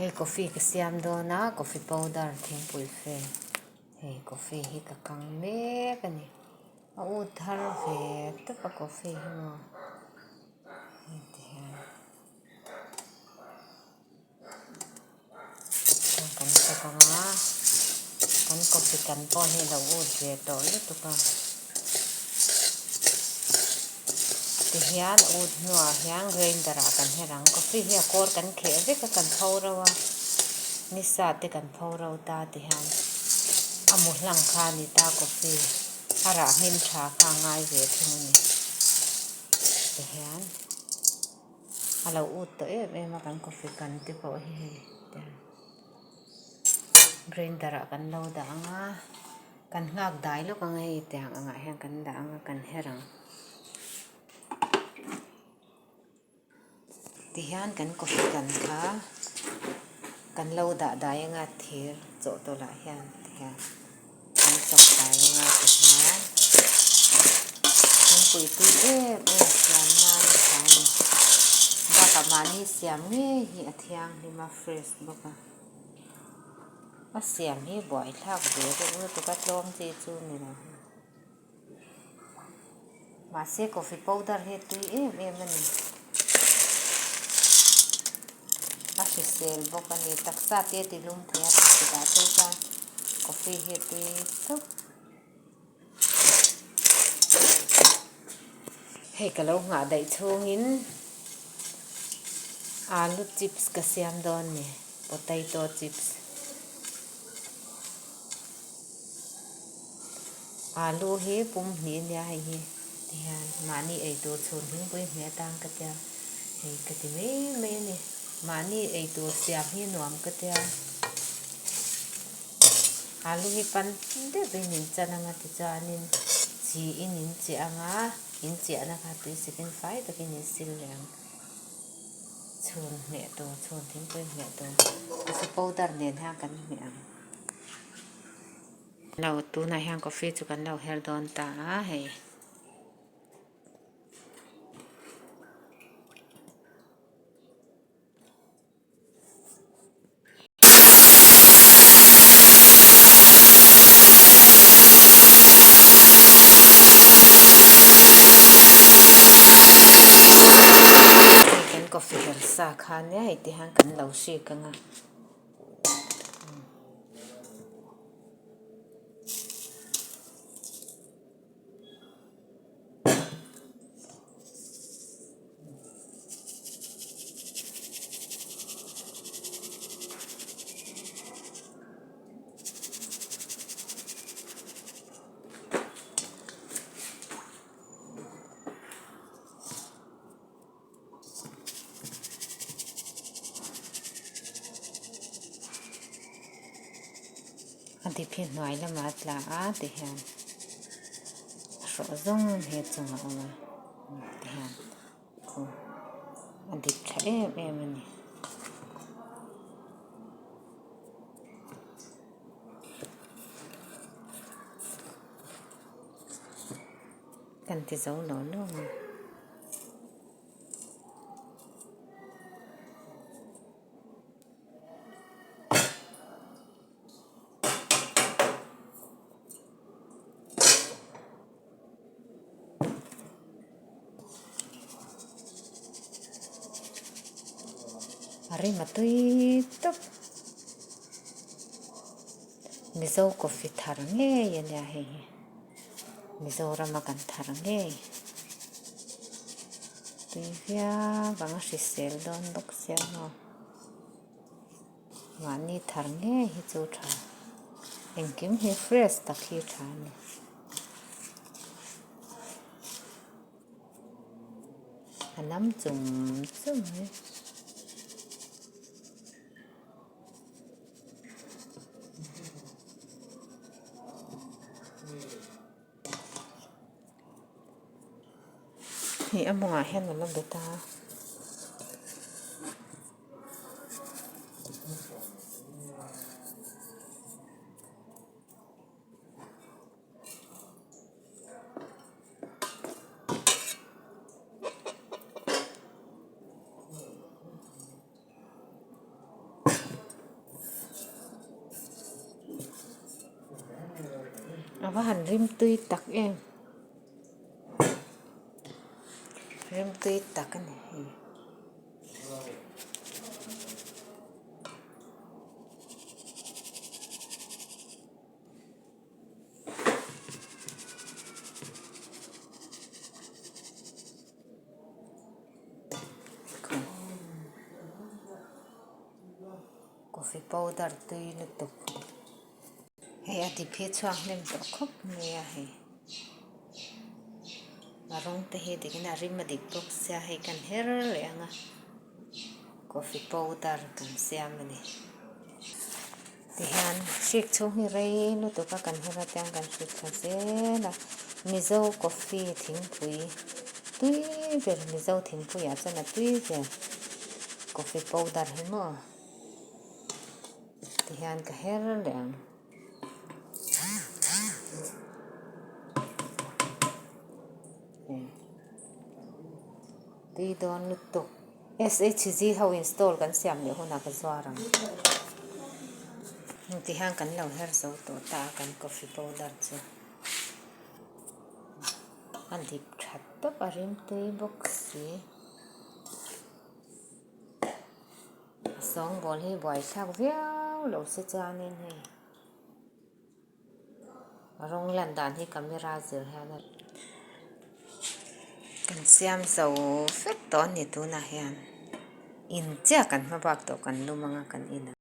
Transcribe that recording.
Hei coffee ka siam dawn a coffee powder thingpui fe hei coffee hi ka kang mek a ni a ut thar ve tawp a coffee hi maw hei ti hian kan chawk ang a kan coffee kan pawh hi a lo ut ve tawh lutuk a. Tihian ut hnuah hian grinder ah kan her ang coffee hi a kawr kan kheh vek a kan pho ro a ni sa te kan pho ro ta tihian a mu hlang kha a ni ta coffee a rah hnim tha kha a ngai ve thung a ni tihian a lo ut tawh em em a kan coffee kan te pawh hi hei tihian grinder ah kan lo dah ang a. Kan nghak dai lawk ang hei tiang angah hian kan dah ang a kan her ang. Tihian kan coffee kan kha kan lo dah dai ang a thir chawhtawlh ah hian tihian kan chawk dai ang a tihian thingpui tui em em siam nan a tha a ni. Bakah mahni siam ngei hi a thianghlim a fresh bawk a. A siam hi buaithlak ve deuh lutuk a tlawm chi chu ni lo. Mahse coffee powder hi a tui em em a ni. A hrisel bawk a ni. Taksa te a ti lum thei a tikah phei chuan coffee hi a tui tawp. Hei ka lo nghah daih chhungin alu chips ka siam dawn ni potato chips alu hi pum hnih ania hei hi tihian mahni eitur chhun thingpui hmeh atan ka tia hei ka ti mai mai a ni mahni eitur siam hi nuam ka tia. Alu hi pan deuhin in chan anga tichuanin chi in in chiah anga in chiahna kha tui sikin fai takin in sil leh ang. Chhun hmeh tur chhun thingpui hmeh tur coffee powder nen hian kan hmeh ang. Lo tunah hian coffee chu kan lo her dawn ta a hei. Hei kan coffee her sa kha nia hei ti hian kan lo hrik ang a. A dip hi hnuai lamah a tla a tihian a hrawh zawng hi a chungah a awm a tihian khu a dip tha em em a ni. Kan ti zo lo lo a. A rim a tui tawp. Mizo coffee thar ngei a nia hei hi. Mizorama kan thar ngei. Tui viau ang a hrisel dawn bawk sia maw. Mahni thar ngei hi chu tha. Engkim hi fresh tak hi tha a ni. A nam chum chum mai. Hei a mawngah hian a la bet a. A va han rimtui tak em. Rimtui tak a ni hei. Coffee powder tui lutuk hei a dip hi a chhuak hnem tawh khawp mai a hei a rawng te hi dik in a rim a dik bawk sia hei kan her leh ang a coffee powder kan siam a ni. Tihian hrik chhung hi rei lutuk a kan her atiang kan hrik thla zel a, Mizo coffee thingpui tui ber Mizo thingpuiah chuan a tui ber coffee powder hi maw tihian ka her leh ang. Tui dawn lutuk. SHG ho install kan siam leh hunah ka zuar ang. Ti hian kan lo her zo tawh ta a kan coffee powder chu. A dip that tawp a rim tui bawk si. A sawngbawl hi buaithlak viau lo se chuanin hei. A rawng lan dan hi camera zir hian a kan siam zo vek tawh a ni tunah hian in chiah kan hma bak tawh kan lum anga kan in ang.